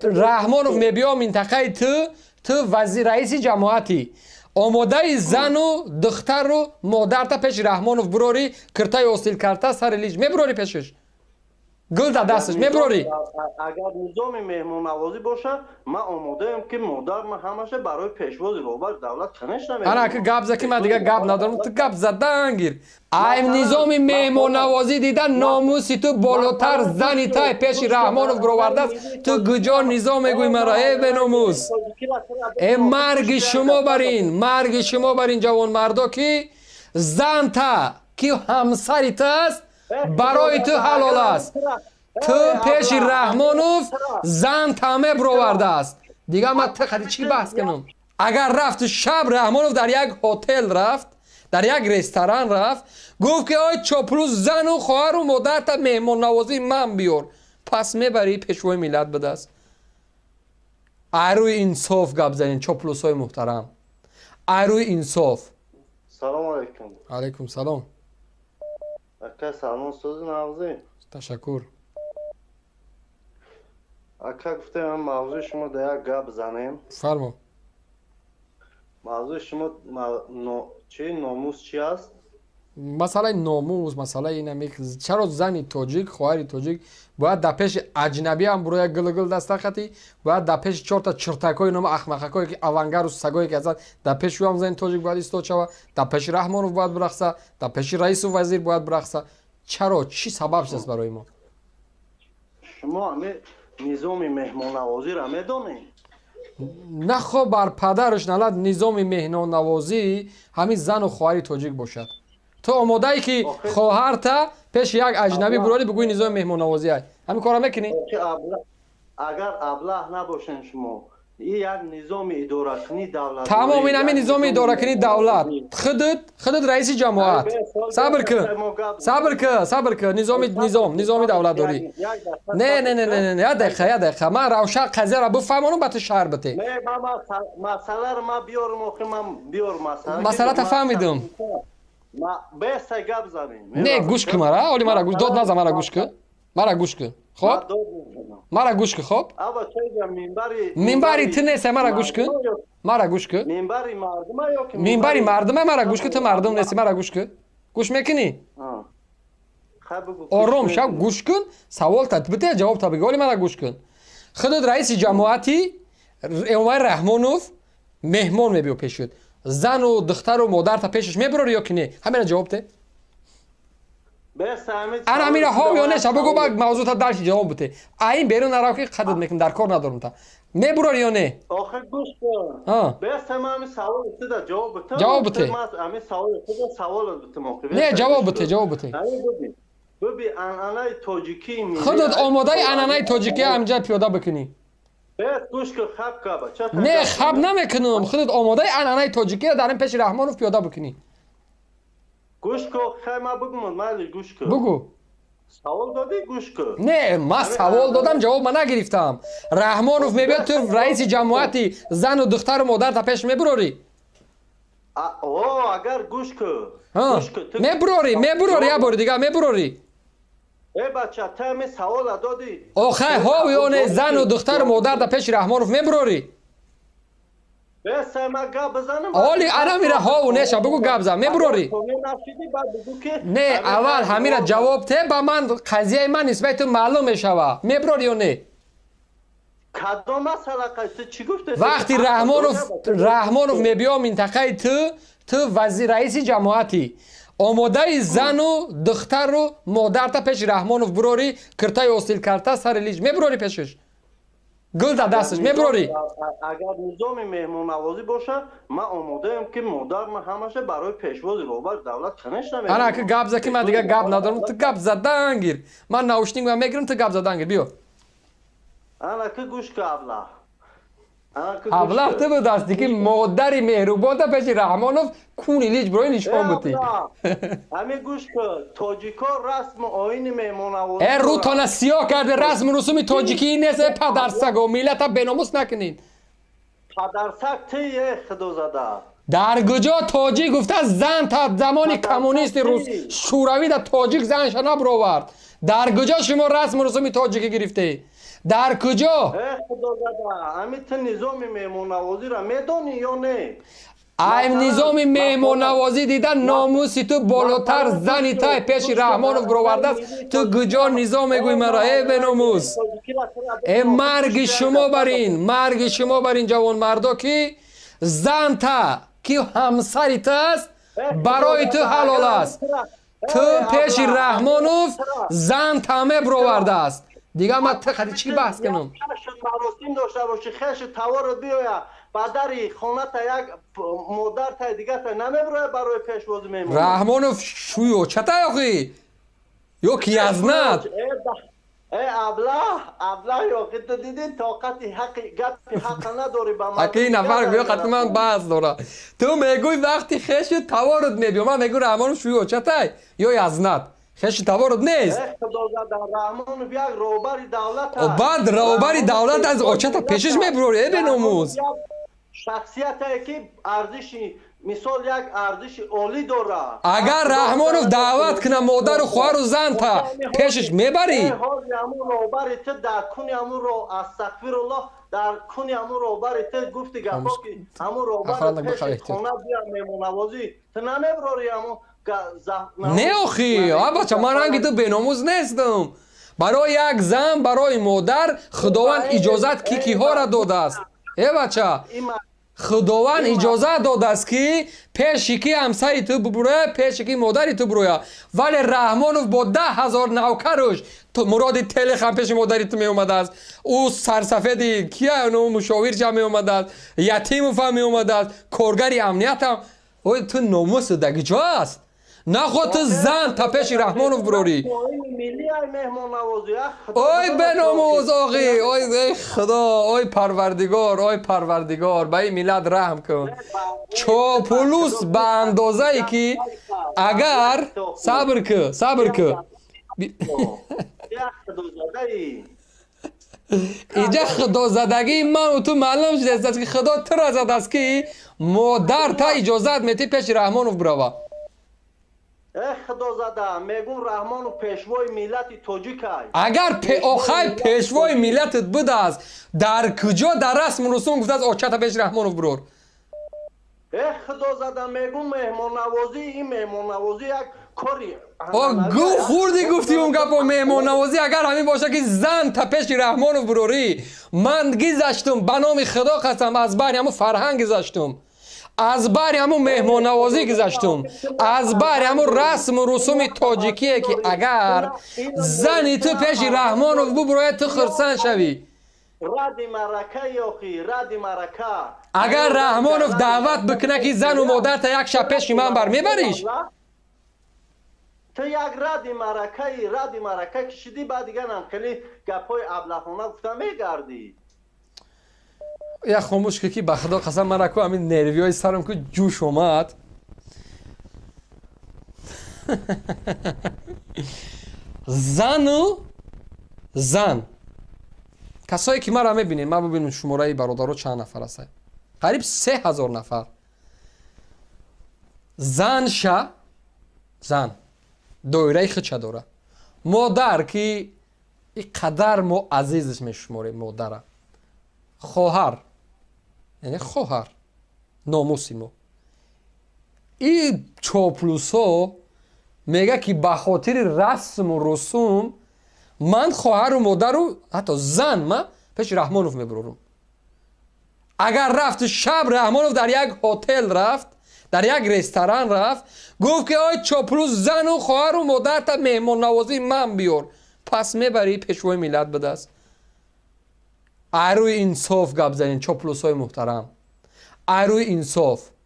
Раҳмонов мебиё минтақаи ту, ту вазир, раиси ҷамоатӣ, омодаи зану духтару модарта пеши Раҳмонов бурорӣ, киртаи остил карта, сари лич мебурорӣ пешаш, гул дар дасташ мебурорӣ? Агар низоми меҳмоннавозӣ бошад, ман омодаам, ки модарма ҳамаша барои пешвози роҳбари давлат, конечно. Ана ки гап за, ки ман дигар гап надорам, ту гап задан гир. Айм низоми меҳмоннавозӣ дида, номуси ту болотар зани тай пеши Раҳмонов буровардааст. Ту куҷо низом мегӯӣ мара, э беномус, э? Марги шумо бар ин, марги шумо бар ин ҷавонмардо, ки занта, ки ҳамсари ту аст, барои ту ҳалол аст, ту пеши Раҳмонов зан таме буровардааст. Дигар ман ту хади чӣ баҳс кунам? Агар рафту шаб Раҳмонов дар як ҳотел рафт, дар як ресторан рафт, гуфт, ки ой чоплус, зану хоҳару модарта меҳмоннавозии ман биёр, пас мебарӣ? Пешвои миллат будааст. Айрӯи инсоф гап занед, чоплусҳои муҳтарам, айрӯи инсоф. Салому алайкум. Алайкум салом. Ака Салмон, сози нағзӣ? Ташаккур. Ака, гуфтем, мавзӯи шумо да як гап занем. Фармо. Мавзӯи шумо чи, номус чи аст? Масъалаи номус, масъалаи инами, чаро зани тоҷик, хоҳари тоҷик бояд дар пеши аҷнабиам буроя, гилгил дастахатӣ, бояд дар пеши чорта чиртакҳои нома ахмақакое, ки авангару сагое ки ҳастанд, дар пеши ӯам зани тоҷик бояд истод шава, дар пеши Раҳмонов бояд бирақса, дар пеши раису вазир бояд бирақса? Чаро, чӣ сабаб шудааст барои мо? Шумо ҳами низоми меҳмоннавозиро медонед? Нахо, бар падараш налад низоми меҳмоннавозӣ ҳамин зану хоҳари тоҷик бошад. Ту омодаӣ, ки хоҳарта пеши як аҷнабӣ бурорӣ, бигӯи низоми меҳмоннавозӣ ай? Ҳамин корро мекунӣ? Агар аблаҳ набошен, шумо и як низоми идоракунии давлат. Тамом, ин ҳамин низоми идоракунии давлат. Худат раиси ҷамоат, сабр кун, сабр кун, сабр кун. Низоми давлатдорӣ. Не, не, не, не, не, як дақиқа, як дақиқа, ман равшан қазияро бифаҳмонам, ба ту шарҳ бите. Масъаларо ман биёрам, охи ман биёр масъала. Масъалата фаҳмидум. Беса гап занем. Не, гӯш кун мара, оли мара гӯш, дод наза, мара гӯш кун, мара гӯш кун, хоб, мара гӯш кун, хоб. Минбари ту нест, мара гӯш кун, мара гӯш кун. Минбари мардума, мара гӯш кун, ту мардум нести, мара гӯш кун. Гӯш мекунӣ? Ором шав, гӯш кун, саволта бите, ҷавобта биги. Оли мара гӯш кун. Худат раиси ҷамоати, Эмомалӣ Раҳмонов меҳмон мебиё пешуд, зану духтару модарта пешаш мебурорӣ ё ки не? Ҳамина ҷавоб те. Ана ҳамина ҳо ё не ша бугӯ, ба мавзӯта дальше ҷавоб бите. Аин берун нарав, ки қадат мекунам, дар кор надорам. Та мебурорӣ ё не? Охир гӯш кун. Ҷавоб Ҷавоб бите. Не, ҷавоб бите, ҷавоб бите. Буби, анъанаи тоҷикии. Худат омодаи анъанаи тоҷикӣ ҳамҷа пиёда бикунӣ? Гӯш кун, хаб каба. Не, хаб намекунам. Худат омодаи анъанаи тоҷикиро дар ин пеши Раҳмонов пиёда бикунӣ? Гӯш кун, хай, ма бугум, майли, гӯш кун. Бугӯ. Савол додӣ, гӯш кун. Не, ман савол додам, ҷавоб ма нагирифтам. Раҳмонов мебиёд, ту раиси ҷамоати, зану духтару модарта пеш мебурорӣ? О, агар гӯш кун. Мебурорӣ, мебурорӣ, як бори дигар, мебурорӣ? Э бача, ту ҳамин савола додӣ. Охай, ҳо ё не, зану духтару модарта пеши Раҳмонов мебурорӣ? Оли анамира ҳову неша бугӯ, гап зан, мебурорӣ? Не, аввал ҳамира ҷавоб те ба ман, қазияи ман нисбати ту маълум мешава. Мебурорӣ ё не? Кадом масъала? Ту чӣ гуфте? Вақти Раҳмонов мебиё минтақаи ту, ту вазир, раиси ҷамоатӣ, омодаи зану духтару модарта пеши Раҳмонов бурорӣ, киртаи остил карта, сари лич мебурорӣ пешаш, гул дар дасташ мебурорӣ? Агар низоми меҳмоннавозӣ бошад, ман омодаам, ки модарма ҳамаша барои пешвози роҳбари давлат, конечно. Ана ки гап за, ки ман дигар гап надорам, ту гап задан гир. Ман наушник ма мегирам, ту гап задан гир, биё. Ана ки гӯш ка, аблаҳ. Аблаҳ ту будасти, ки модари меҳрубонта пеши Раҳмонов куни лич бирои нишон бутӣ. Ҳами гӯш ка, тоҷико расму оини меҳмоннавозӣ. Э, рӯтона сиёҳ карде, расму русуми тоҷикӣ нест. Э падарсаго, миллата беномус накунед. Падарсаг ти, е худозада. Дар куҷо тоҷик гуфта зан та замони коммунисти рус шӯравӣ да тоҷик занша набуровард? Дар куҷо шумо расму русуми тоҷикӣ гирифтед? Дар куҷо? Э, худозада, ами ту низоми меҳмоннавозиро медонӣ ё не? Ай низоми меҳмоннавозӣ дида, номуси ту болотар зани тай пеши Раҳмонов бировардааст. Ту куҷо низом мегӯй мара, э беномус? Э, марги шумо бар ин, марги шумо бар ин ҷавонмардо, ки занта, ки ҳамсари ту аст, барои ту ҳалол аст. Ту пеши Раҳмонов зан таме бировардааст. Дигар ман ту хади чӣ баҳс кунам? Маросим дошта бошӣ, хеши таворот биёя ба дари хоната, як модартай, дигартай намебироя барои пешвози меҳмон? Раҳмонов шӯй очата охи ё ки язнат? Э, аблаҳ, аблаҳ, ёхи ту дидӣ, тоқати ҳақи гапи ҳақа надорӣ ба. Аки нафар гӯё қати ман баҳс дора. Ту мегӯй, вақти хешу таворот мебиё. Ман мегӯ, Раҳмонов шӯй очатай ё язнат, хеши таворот нест? Раҳмонов як роҳбари давлат. Баъд роҳбари давлат аз очата пешиш мебурори, э беномус. Шахсиятае, ки арзиши, мисол, як арзиши олӣ дорад. Агар Раҳмонов даъват кунад модару хоҳару занта, пешиш мебарӣ? Ҳози ҳамун роҳбари ту дар куни ҳамун ро, астағфируллоҳ, дар куни ҳамун роҳбари ту гуфти гапҳо, ки ҳамун роҳбари пеши хона бия меҳмоннавозӣ, ту намеброрӣ ҳамун? Не охи, абача, ман ранги ту беномус нестам. Барои як зан, барои модар Худованд иҷозат ки киҳора додааст. Э бача, Худованд иҷозат додааст, ки пеши ки ҳамсари ту бубуроя, пеши ки модари ту буроя. Вале Раҳмонов бо 10 000 навкаруш, Муроди Телехам пеши модари ту меомадааст, ӯ сарсафеди кия мушовирча меомадааст, Ятимовам меомадааст, коргари амниятам. Ой, ту номусу даги ҷо аст? Наход ту зан та пеши Раҳмонов бурорӣ? Ой беномӯз оғӣ, ой, эй Худо, ой Парвардигор, ой Парвардигор, ба ин миллат раҳм кун. Чопулус ба андозае, ки агар, сабр ку, сабр ку. Худозадаи. Иҷа худозадагии ману ту маълум шудааст, ки Худо тура задааст, ки модар та иҷозат метӣ пеши Раҳмонов бирава. Э, худозада, мегум, Раҳмонов пешвои миллати тоҷикай. Агар охай пешвои миллатат будааст, дар куҷо дар расму русум гуфтааст, очата пеши Раҳмонов бирор? Э, худозада, мегум, меҳмоннавозӣ, ин меҳмоннавозӣ як кори О, гу хурди гуфти он гапо. Меҳмоннавозӣ агар ҳамин боша, ки зан та пеши Раҳмонов бирорӣ, ман гизаштум, ба номи Худо қасам, аз бари ҳамун фарҳанг гизаштум, аз бари ҳамун меҳмоннавозӣ гузаштум, аз бари ҳамун расму русуми тоҷикие, ки агар зани ту пеши Раҳмонов бубурояд, ту хурсанд шавӣ. Ради марака ёхи, ради марака. Агар Раҳмонов даъват бикунад, ки зану модарта як шаб пеши ман бар, мебариш? Ту як ради маракаи, ради марака кишидӣ, баъд диганам хеле гапҳои аблаҳона гуфта мегардӣ. Як хомӯш ки, ба Худо қасам, ман раку ҳамин нервиҳои сарам ку ҷӯш омад. Зану зан, касое ки маро мебинед, ман бубинем, шумораи бародаро чанд нафар аст? Қариб 3000 нафар. Зан ша, зан доираи худша дора. Модар, ки и қадар мо азизш мешуморем модара, хоҳар, яъне хоҳар номуси мо. И чоплусо мега, ки ба хотири расму русум ман хоҳару модару ҳатто зан ма пеши Раҳмонов мебурорум. Агар рафт шаб Раҳмонов дар як ҳотел рафт, дар як ресторан рафт, гуфт, ки ой чоплус, зану хоҳару модарта меҳмоннавозии ман биёр, пас мебарӣ? Пешвои миллат будааст. Айрӯи инсоф гап занед, чоплусҳои муҳтарам, айрӯи инсоф.